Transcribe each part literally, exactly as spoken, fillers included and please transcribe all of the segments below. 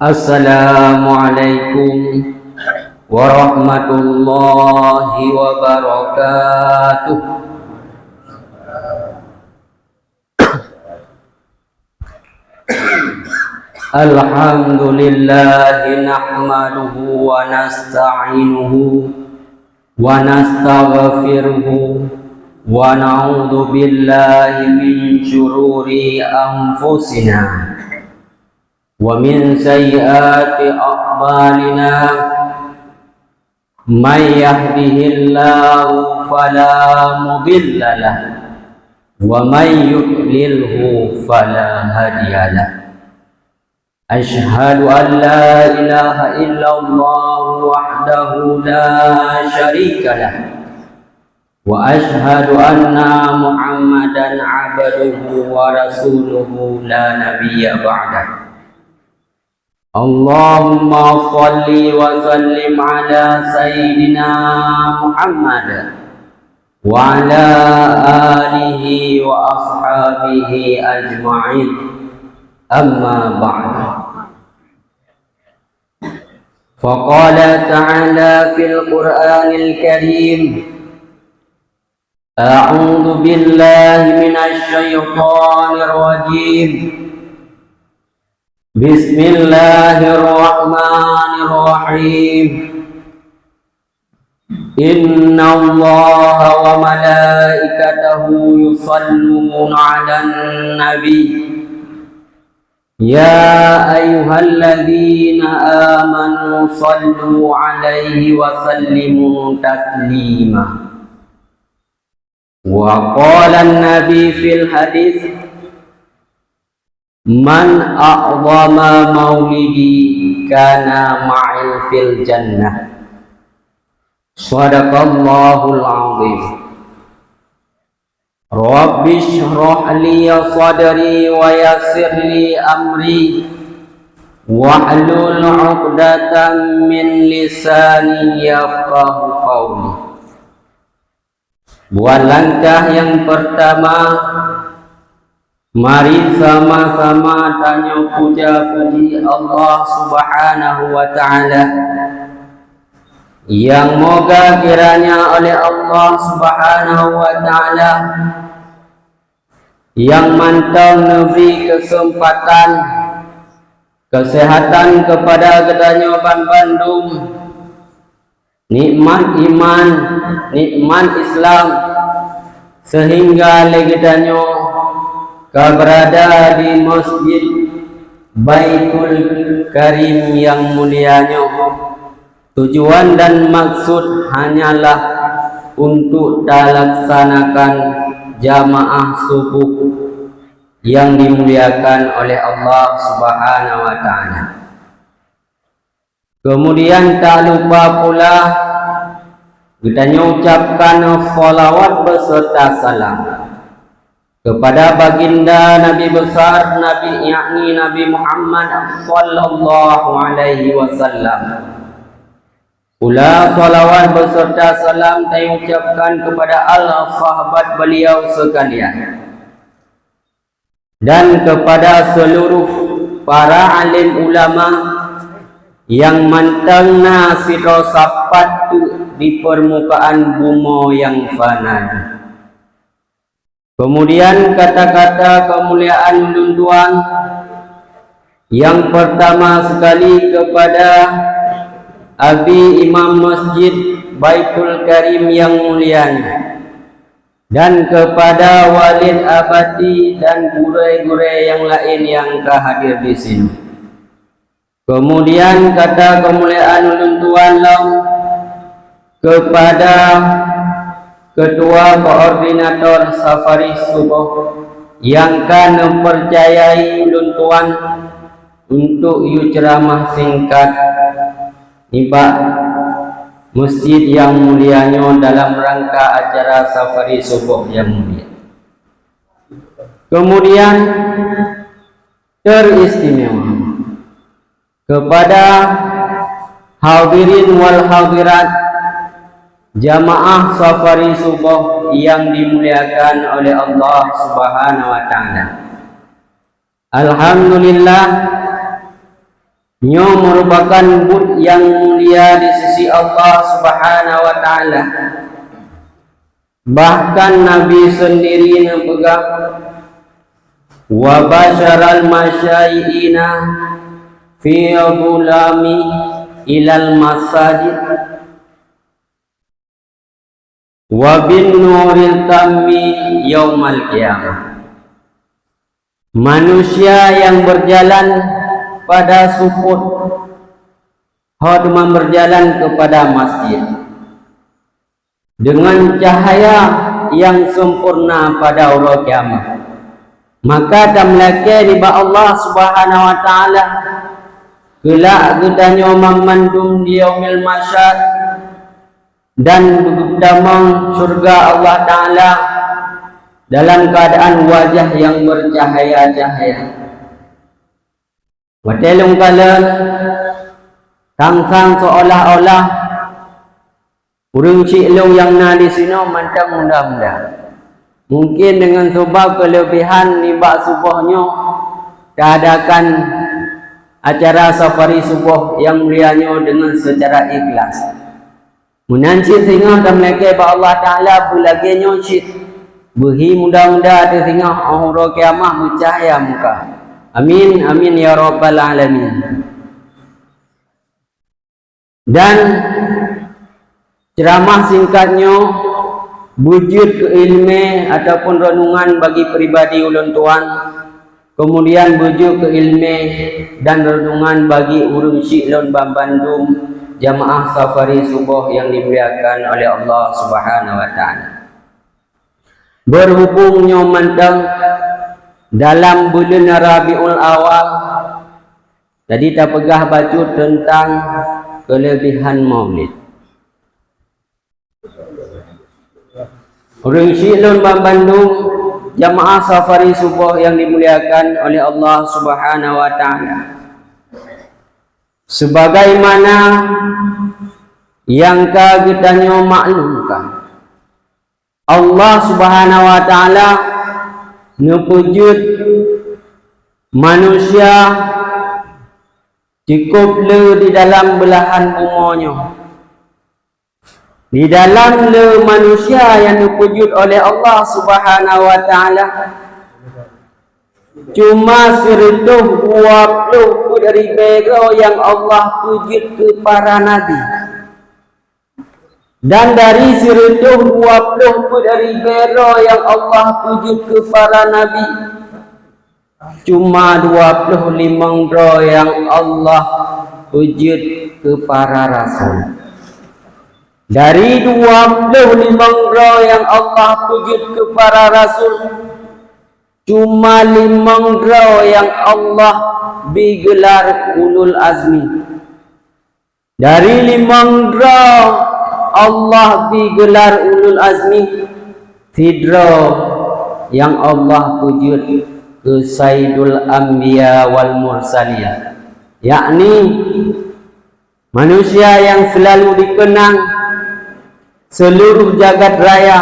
Assalamualaikum warahmatullahi wabarakatuh. Alhamdulillah, nahmaduhu wa nasta'inuhu wa nastaghfiruhu, wa na'udzu billahi min syururi anfusina wa min sayyiati a'malina. Man yahdihillahu fala mudilla lah, wa man yudlilhu fala hadiya lah. Asyhadu an la ilaha illallah wahdahu la syarika lah, wa asyhadu anna Muhammadan abduhu wa rasuluhu la nabiyya ba'dah. Allahumma shalli wa sallim ala sayyidina Muhammad wa ala alihi wa ashabihi ajma'in. Amma ba'd. Faqala ta'ala fil Qur'anil Karim, a'udzu billahi minasy syaithanir rajim. Bismillahirrahmanirrahim. Innallaha wa malaikatahu yusalluna 'alan nabi. Ya ayyuhalladzina amanu sallu 'alaihi wa sallimu taslima. Wa qala an-nabi fil hadits, "Man a'zama maulidi kana ma'i fil jannah." Shadaqallahul azim. Rabbi shrah li sadri wa yassir li amri wahlul 'uqdatam min lisani yafqahu qawli. Buat langkah nyang peurtama, mari sama-sama tanyoe puja-puji Allah Subhanahu wa Ta'ala, nyang moga kiranya oleh Allah Subhanahu wa Ta'ala nyang mantong neubri keuseumpatan, keuseuhatan keupada geutanyoe banbandum, nikmat iman, nikmat Islam, seuhingga lé geutanyoe ka beurada di Masjid Baitul Karim nyang mulia nyoe. Tujuan dan maksud hanyalah untuk talaksanakan jamaah subuh nyang dimuliakan oleh Allah Subhanahu wa Ta'ala. Keumudian tak lupa pula geutanyoe ucapkan shalawat beuseurta salam keupada baginda Nabi Besar, Nabi, yakni Nabi Muhammad sallallahu alaihi wasallam. Pula shalawat beuseurta salam tanyoe ucapkan keupada ahli sahabat beliau seukalian. Dan keupada seuluruh para alim ulama nyang mantong na sidroe sapat teuk di peurmukaan bumoe nyang fana nyoe. Keumudian kata-kata keumuliaan ulôn tuan nyang peurtama seukali keupada Abi Imam Masjid Baitul Karim nyang mulia nyoe. Dan keupada Walid Abati dan gurée-gurée nyang laén nyang ka hadir disinoe. Keumudian kata keumuliaan ulôn tuan lom keupada Keutua Koordinator Safari Suboh nyang ka neupeucayai ulôn tuan untuk yue ceuramah singkat nibak masjid nyang mulia nyoe dalam rangka acara Safari Suboh nyang mulia. Keumudian, teuristimewa keupada hadirin wal hadirat jamaah Safari Suboh nyang dimuliakan oleh Allah Subhanahu wa Ta'ala. Alhamdulillah, Nyoe meurupakan buet nyang mulia di sisi Allah Subhanahu wa Ta'ala. Bahkan Nabi seundiri neupeugah, "Wa basyaral masyai'ina fi dhulami ilal masajid." "Wa bin nuril tammi yaumal qiyamah." Manusia yang berjalan pada suput, hot man berjalan kepada masjid, dengan cahaya yang sempurna pada uroe kiamat. Maka tameulakée nibak Allah Subhanahu wa Ta'ala, keulak geutanyoe banmandum di Yaumil Mahsyar, dan geutamong syeuruga Allah Ta'ala dalam keuadaan wajah nyang beucahaya-cahaya. Watée lôn kalon, sang-sang seolah-olah ureuëng syiek lôn nyang na disinoe mantong muda-muda. Mungkin deungon sabab keuleubehan nibak suboh nyoe, taadakan acara safari suboh nyang mulia nyoe deungon seucara ikhlas. Meunan cit singoh tameulakée bak Allah Ta'ala beulagée nyoe cit, beuhi muda-muda ateueh singoh óh uroe kiamat meucahya muka. Amin, amin ya rabbal alamin. Dan ceuramah singkat nyoe beujeuet keu iéleumé ataupun reunungan bagi pribadi ulôn tuan, keumudian beujeuet keu iéleumé dan reunungan bagi ureuëng syiek lôn banmandum jamaah safari suboh nyang dimuliakan oleh Allah Subhanahu wa Ta'ala. Beuhubong nyoe mantong dalam buleuen Rabiul Awal, jadi tapeugah bacut teuntang keuleubehan Maulid. Ureuëng syiek lôn banmandum jamaah safari suboh nyang dimuliakan oleh Allah Subhanahu wa Ta'ala. Sebagaimana nyang ka geutanyoe maklumkan, Allah Subhanahu wa Ta'ala neupeujeuet manusia cukôp le di dalam beulahan bumoe nyoe. Di dalam le manusia nyang neupeujeuet oleh Allah Subhanahu wa Ta'ala, cuma sireutôh dua ploh peuet ribée droe nyang Allah peujeuet keu para nabi. Dan dari sireutôh dua ploh peuet ribée droe nyang Allah peujeuet keu para nabi, cuma dua ploh limong droe nyang Allah peujeuet keu para rasul. Dari dua ploh limong droe nyang Allah peujeuet keu para rasul, cuma limong droe nyang Allah bi geular ulul azmi. Dari limong droe Allah bi geular ulul azmi, sidroe nyang Allah peujeuet keu Saidul Anbiya wal Mursalin, yakni manusia nyang seulalu dikeunang seuluruh jagat raya,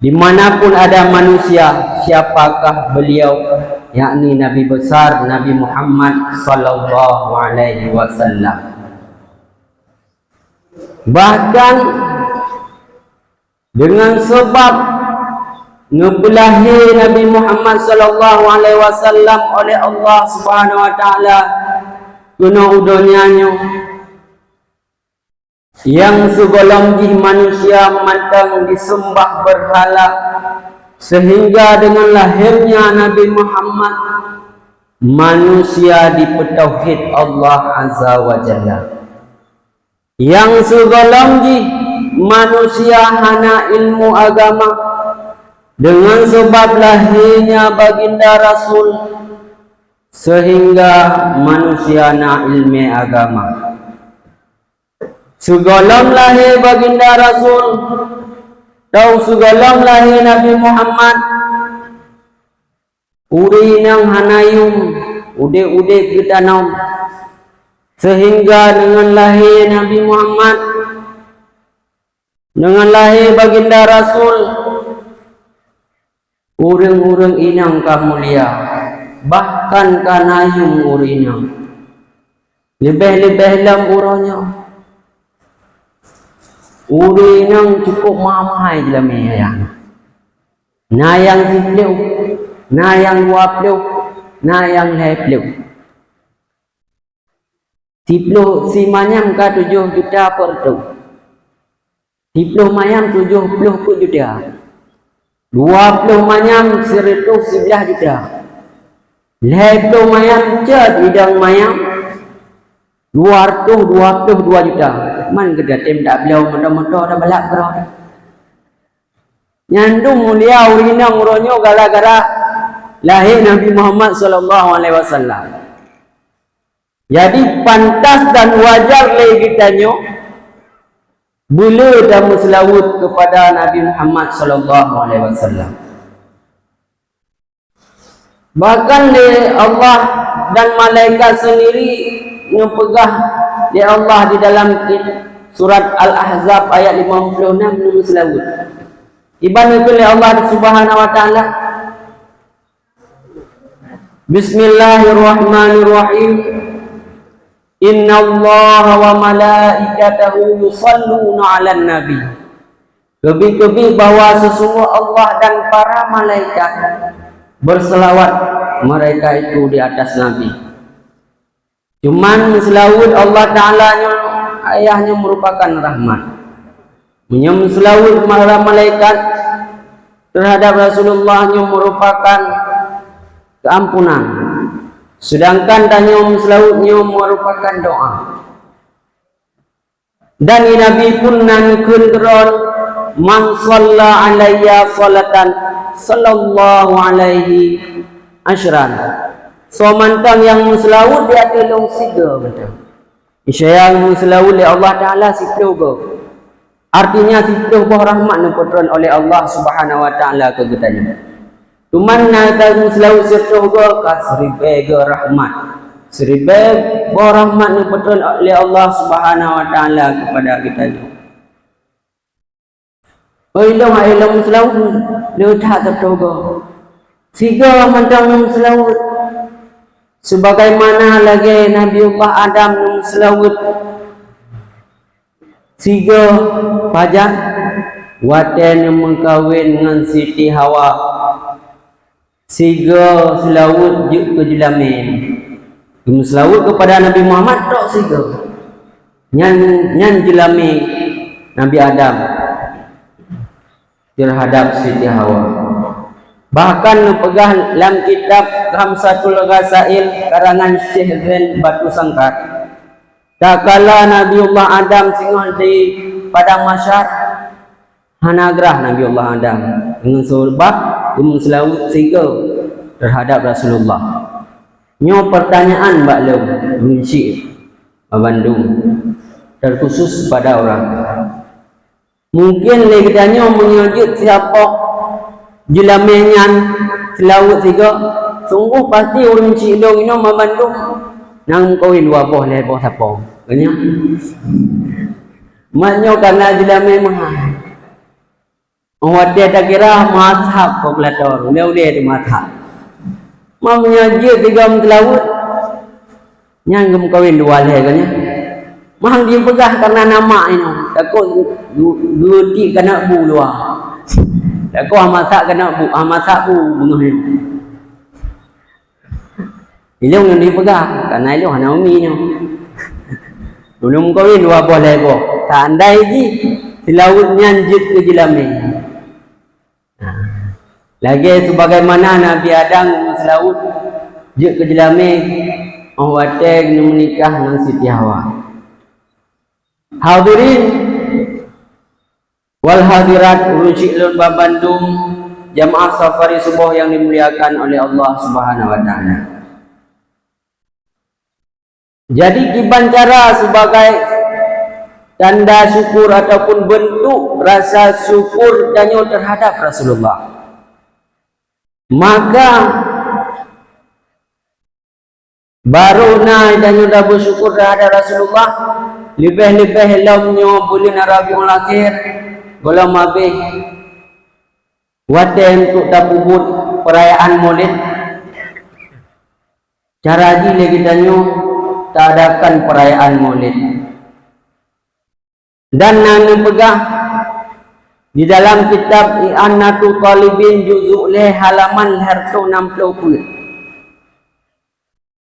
di mana pun ada manusia, siapakah beliau, yakni Nabi besar Nabi Muhammad sallallahu alaihi wasallam. Bahkan deungon sabab neupeulahé Nabi Muhammad sallallahu alaihi wasallam oleh Allah Subhanahu wa Ta'ala keunoe u donya nyoe, nyang sigohlom jih manusia mantong jiseumbah beurhala, seuhingga deungon lahérnya Nabi Muhammad, manusia jipeutauhid Allah Azza wa Jalla. Nyang sigohlom jih manusia hana ilmu agama, deungon sabab lahérnya Baginda Rasul, seuhingga manusia na iéleumé agama. Sigohlom lahé Baginda Rasul, tau sigohlom lahé Nabi Muhammad, ureuëng inong hana yuem, udeb-udeb geutanom, seuhingga deungon lahé Nabi Muhammad, deungon lahé Baginda Rasul, ureuëng-ureuëng inong ka mulia, bahkan ka na yuem ureuëng inong. Leubeh-leubeh lom uroe nyoe, ureueng inong cukup mahai-mahai jeulamé ayah. Na nyang siploh, na nyang dua ploh, na nyang lhèe ploh. Siploh, si manyam ka tujoh juta per reutôh. Siploh manyam tujoh ploh peuet juta. Dua ploh manyam sireutôh siblaih juta. Lhèe ploh manyam cot idong manyam, dua reutôh dua ploh dua juta. Man geutanyoe tém tabloe moto-moto, tabalak keudroe. Nyan dum mulia ureueng inong uroe nyoe gara-gara lahé Nabi Muhammad sallallahu alaihi wasallam. Jadi, pantas dan wajar lé geutanyoe beulé dan meuseulaweuet keupada Nabi Muhammad sallallahu alaihi wasallam. Bahkan lé Allah dan malaikat seundiri neupeugah lé Allah di dalam kit-, surat Al-Ahzab ayat lima puluh enam, neumeuseulaweuet. Iban neukheun lé Allah Subhanahu wa Taala, Bismillahirrahmanirrahim. Innallaha wa malaikatahu yusalluna 'alan nabi. Keubi-keubi bahwa sesungguh Allah dan para malaikat berselawat mereka itu di atas Nabi. Cuman meuseulaweuet Allah Taala nyoe, ayah nyoe merupakan rahmat. Meunyoe meuseulaweuet ma-, malaikat terhadap Rasulullah nyoe merupakan keuampunan, seudangkan tanyoe meuseulaweuet nyoe merupakan doa. Dan di Nabi pun na neukheun keudroe, "Man shalla 'alayya shalatan, sallallahu 'alaihi asyran." Soe mantong nyang meuseulaweuet di ateueh lôn sigoe mantong, niscaya meuseulaweuet lé Allah Taala siploh goe. Artinya, siploh boh rahmat neupeutron oleh Allah Subhanahu wa Taala keu geutanyoe. Cuman na tameuseulaweuet sireutoh goe ka siribèe goe rahmat. Siribèe boh rahmat neupeutron lé Allah Subhanahu wa Taala keupada geutanyoe. Oi lôn, hai lôn meuseulaweuet, le that sireutoh goe. Sigoe mantong lôn meuseulaweuet. Sebagaimana lagèe Nabiullah Adam lôn meuseulaweuet. Sigoe pajan watèe neumeukawen ngon Siti Hawa. Sigoe seulaweuet jeuet keu jeulamé. Geumeuseulaweuet keupada Nabi Muhammad trok sigoe. Nyan, nyan jeulamé Nabi Adam terhadap Siti Hawa. Bahkan neupeugah lam kitab Khamsatul Rasail karangan Syekh Zain Batu Sangkat, Tatkala Nabiullah Adam singoh di padang mahsyar, hana grah Nabiullah Adam. Deungon sabab geumeuseulaweuet sigoe teuhadap Rasulullah. Nyoe peurtanyaan bak lôn, ureueng chik, bandum, teukhusos pada ureueng. Mungken lé geutanyoe meunyoe jeuet siapoh jeulamé nyan seulaweuet sigoe, sunggoh pasti ureueng chik lôn inoe banmandum nyang meukawen dua boh lhèe boh sapoe. Geunyang. Mat nyoe kana jeulamé meuhai. Óh watèe takira meuhasab kalkulator, ulèe-ulèe teumeuhasab. Ma meunyoe jeuet sigoe meuseulaweuet, Nyan geumeukawen dua lhèe geuh nyan. Mahang jipeugah kareuna nama inoe. Takot gu-, geuti keuneuk bu luwa. Takot hamasak keuneuk bu, hamasak bu beungoh nyoe. Ilôn nyang jipeugah, kareuna ilôn hana umi nyoe. Ulôn meukawen dua boh lhèe boh. Seandai jih seulaweuet nyan jeuet keu jeulamé. Nah, lagèe sebagaimana Nabi Adam seulaweuet jeuet keu jeulamé óh watèe geumeunikah ngon Siti Hawa. Hadirin wal hadirat, ureueng chik lôn banmandum jamaah safari suboh nyang dimuliakan oleh Allah Subhanahu wa Taala. Jadi, kiban cara sebagai tanda syukur ataupun bentuk rasa syukur tanyoe terhadap Rasulullah. Maka, baru na tanyoe dah bersyukur terhadap Rasulullah, leubeh-leubeh lom nyoe buleuen Rabiul Akhir, gohlom habéh watèe untuk tapeubuet perayaan Maulid. Cara jih lé geutanyoe taadakan peurayaan Maulid. Dan na neupeugah di dalam kitab I'anatu Talibin juzuk lhèe halaman lhèe reutôh nam ploh peuet.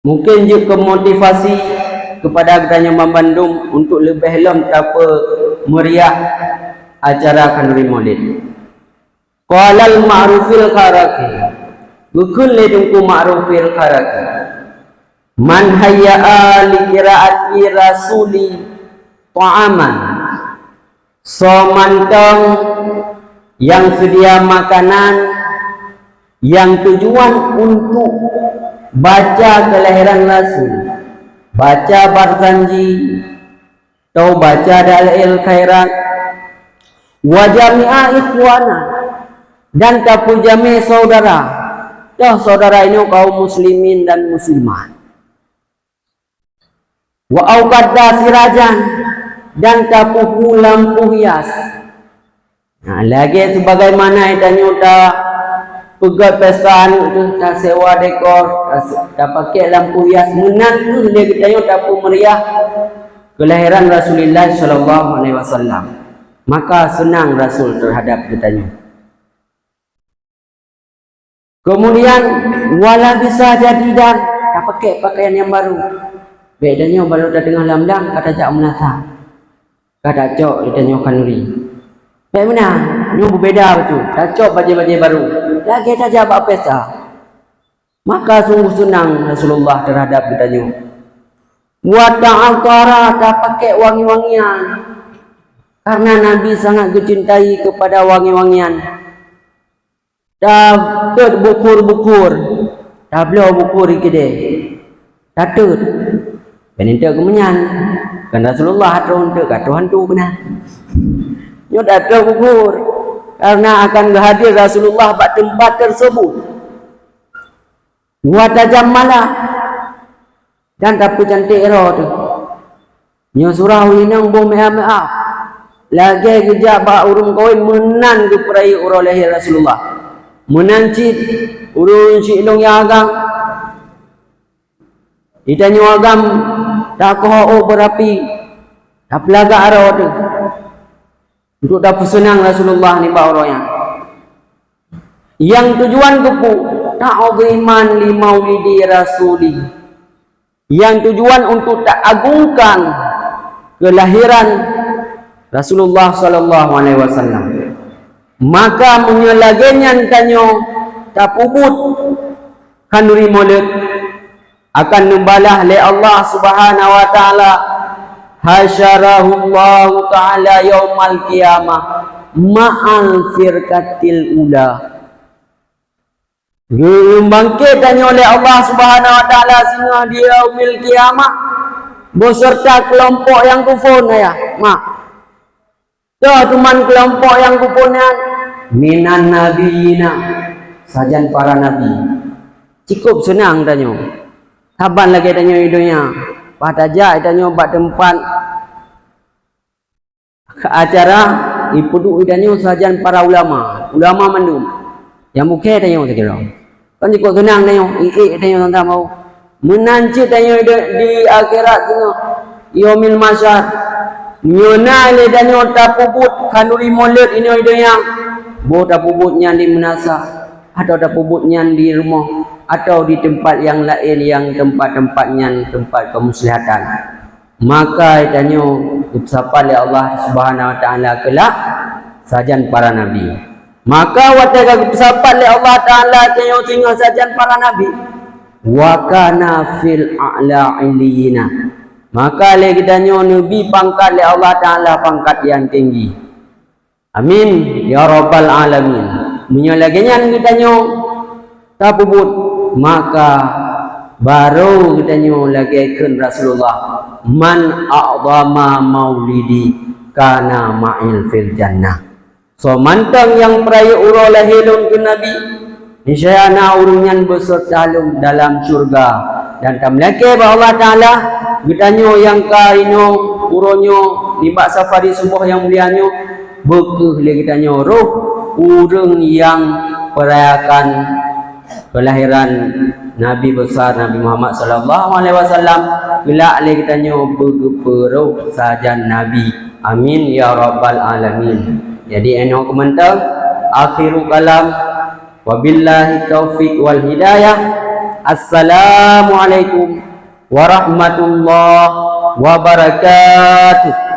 Mungkin jeuet keu motivasi keupada geutanyoe banmandum untuk leubeh lom tapeumeriah acara khanduri Maulid. Qala al-Ma'rufil Qaraqi, geukheun lé Teungku Ma'rufil Qaraqi, "Man hayya'a li qiraati rasuli ta'aman." Soe mantong nyang seudia makanan nyang tujuan untuk baca keulahiran Rasul, baca Barzanji, atau baca Dalail Khairat, wa jami'a ikhwana, dan tapeujamé saudara, toh saudara inoe kaum muslimin dan muslimat. Wa auqada sirajan, dan tapeuhu lampu hias. Nah, lagèe sebagaimana tanyoe tapeugèt pesta aneuk teuh, tasewa dekor, tas-, tapakèk lampu hias, meunan kheueh lé geutanyoe tapeumeriah keulahiran Rasulullah sallallahu alaihi wasallam. Maka seunang Rasul teuhadap geutanyoe. Keumudian, wa labisa jadidan, tapakèk pakaian nyang barô. Bèk tanyoe barô tateungoh lam blang ka tajak meunasah, ka tacok tanyoe khanduri. Bèk meunan, nyoe beubeda bacut, tacok bajèe-bajèe barô, lagèe tajak bak pesta. Maka sungguh seunang Rasulullah teuhadap geutanyoe. Wa ta'athara, tapakèk wangi-wangian, karena Nabi sangat geucintai keupada wangi-wangian. Tatot bukhur-bukhur, tabloe bukhur di keudè, tatot. Kan enteuk keu meunyan, kan Rasulullah troh enteuk, ka troh hantu keunan. Nyoe tatot bukhur, karena akan geuhadir Rasulullah bak teumpat teurseubut. Wa tajammala, dan tapeucanték droe teuh. Nyoe surah ureueng inong boh meu'ah-meu'ah, lagèe geujak bak ureueng kawén meunan geupeurayeuk uroe lahé Rasulullah. Meunan cit ureueng syik lôn nyang agam, di tanyoe agam takoh ôk beurapi, tapeulagak droe teuh untuk tapeuseunang Rasulullah nibak uroe nyan. Nyang tujuan keupeue? Ta'ziman li maulidi rasuli. Nyang tujuan untuk taagungkan keulahiran Rasulullah sallallahu alaihi wasallam. Maka meunyoe lagèe nyan tanyoe tapeubuet khanduri Maulid, akan neubalah lé Allah Subhanahu wa Ta'ala, hasyarahullahu ta'ala yaumal qiyamah ma'al firqatil ula. Geubangkét tanyoe lé Allah Subhanahu wa Ta'ala singoh di yaumil qiyamah, beuseurta keulompok nyang keuphon, ayah, mak. Toh teuma keulompok nyang keuphon nyan, minan nabiyina, sajan para nabi. Cikôp seunang tanyoe. Saban lagèe tanyoe di donya, bah tajak tanyoe bak teumpat acara, ipeuduek tanyoe sajan para ulama, ulama mandum. Nyang bukée tanyoe sigohlom. Kan jikôb seunang tanyoe, iék tanyoe teuntang baro. Meunan cit tanyoe di, di akhirat singoh, yaumil mahsyar. Meunyoe na lé tanyoe tapeubuet khanduri mulod inoe di donya, boh tapeubuet nyan di meunasah, atawa tapeubuet nyan di rumoh, atawa di teumpat nyang laén nyang teumpat-teumpat nyan teumpat keumuslihatan. Maka tanyoe geupeusapat lé Allah Subhanahu wa Ta'ala keulak sajan para nabi. Maka watée ka geupeusapat lé Allah Ta'ala tanyoe singoh sajan para nabi, wa kana fil a'la illiyina, maka lé geutanyoe neubi pangkat lé Allah Ta'ala pangkat nyang tinggi. Amin ya rabbal alamin. Meunyoe lagée nyan geutanyoe tapeubuet, maka barô geutanyoe lagée kheun Rasulullah, "Man a'zama maulidi kana ma'il fil jannah." Soe mantong nyang peurayeuk uroe lahé lôn keu Nabi, niscaya na ureuëng nyan beuseureuta lôn dalam syeuruga. Dan tameulakée bak Allah Ta'ala, geutanyoe nyang ka inoe uroe nyoe nibak safari suboh nyang mulia nyoe, beu kheueh lé geutanyoe roh ureuëng nyang peurayakan keulahiran Nabi besar Nabi Muhammad sallallahu alaihi wasallam, keulak lé geutanyoe beugeupeurôh sajan Nabi. Amin ya rabbal alamin. Jadi inoe keumeunteung, akhiru kalam, wabillahi taufiq wal hidayah. Assalamualaikum warahmatullahi wabarakatuh.